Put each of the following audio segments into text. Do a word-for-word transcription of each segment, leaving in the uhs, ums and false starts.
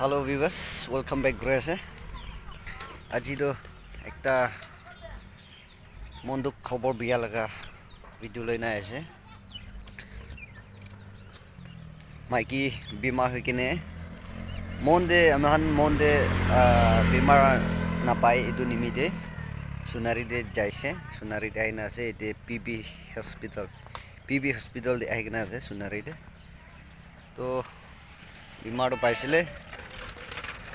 Hello viewers, welcome back kuri ase. Aji toh ekta mon dukh khobor bia laga video loi na ase. Maiki bimar hoi kene mon de, ami khan mon de, ah, bimar napai, etu nimite Sunari te jaise. Sunari te ahi na ase, ete P B hospital, P B hospital te ahi kena ase Sunari te. To bimar toh paisile,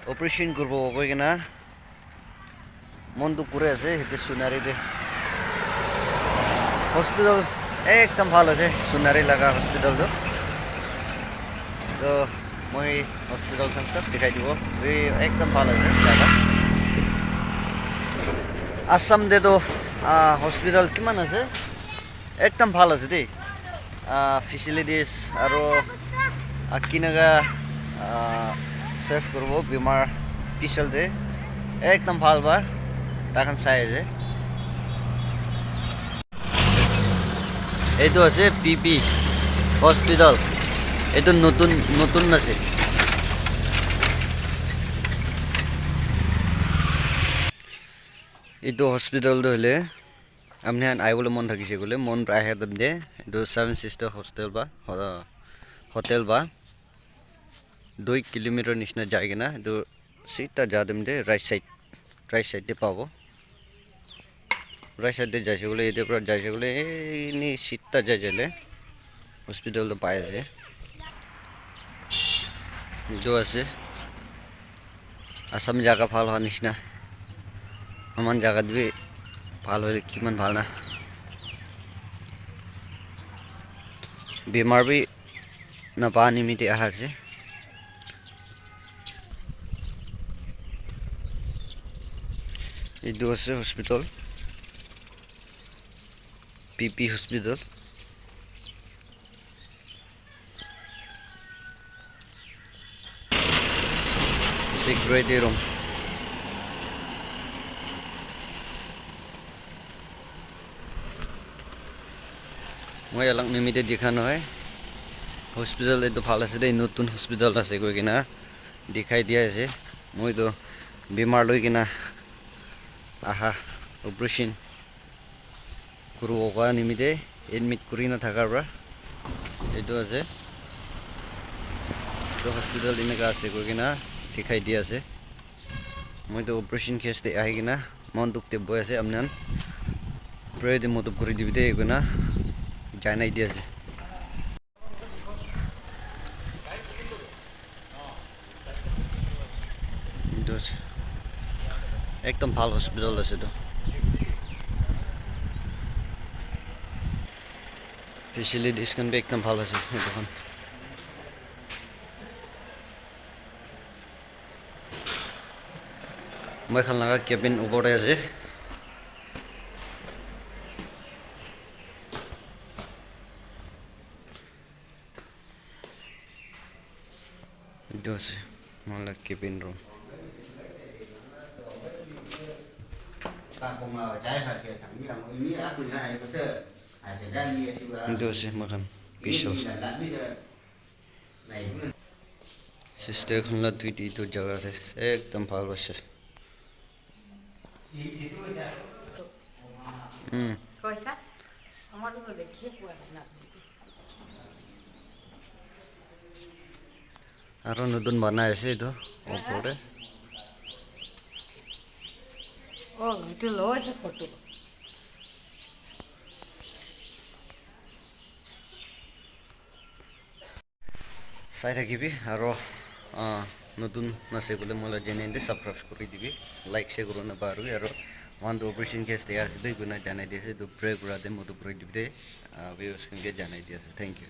operation kuribo koi kena mon dukh kuri ase yate Sunari te. Hospital ekdam bhal ase Sunari laga hospital toh. To moi hospital khan sob dikhai dibo. Wi ekdam bhal ase jaga. Assam te toh, ah, hospital kiman ase? Ekdam bhal ase dei. Ah, facilities aro, ah, kinaga, ah, serve kuribo bimar pichal te. Ekdam bhal ba. Takhan sai ase. Etu ase P B hospital. Etu notun, notun ase. Etu hospital toh hoile Apni khan ahibole mon thakise koile, mon para ahi time te, etu Seven Sister Hostel ba, ho-, hotel ba, dui kilometer nishina jai kena, etu sita ja time te right side, right side te pabo. Right side te jaise koile, yate para jaise koile, eni sita jai jaile, hospital toh pai ase. Etu ase. Assam jaga bhal howa nishina. Aman jaga bi bhal hoile kiman bhal na. Bimar bi napa nimite aha ase. Etu ase hospital. P P hospital. Security room. Moi alak nimite dikha nohoi. Hospital etu bhal ase de, notun hospital ase koi kena dikhai dia ase. Moi toh bimar loi kena aha operation kuribo ka nimite admit kuri na thaka para etu ase. Etu hospital eneka ase koi kena dikhai di ase. Moi toh operation case te ahi kena mon dukh te bohi ase, apni khan prayer te modop kuri dibi de koi kena janai di ase. Etu ase. Ekdam bhal hospital ase etu. Facilities khan bi ekdam bhal ase etu khan. Moi khan laga cabin upor te ase. Etu ase moi la cabin room. Etu ase moi khan pichol. Sister khan la duty etu jaga ase, ekdam bhal ase. Hmm. Koisa? Amar to dekhi pua na. Aro notun banai ase etu opor te. Oh, etu loi ase photo. Sai thakibi aro, ah, notun ase koile moi la channel te subscribe kuri dibi, like share kuri na paribi aro moikhan tu operation case te ase de koina janai di ase, tu pray kura de modop kuri dibi de, ah, viewers khan ke janai di ase. Thank you.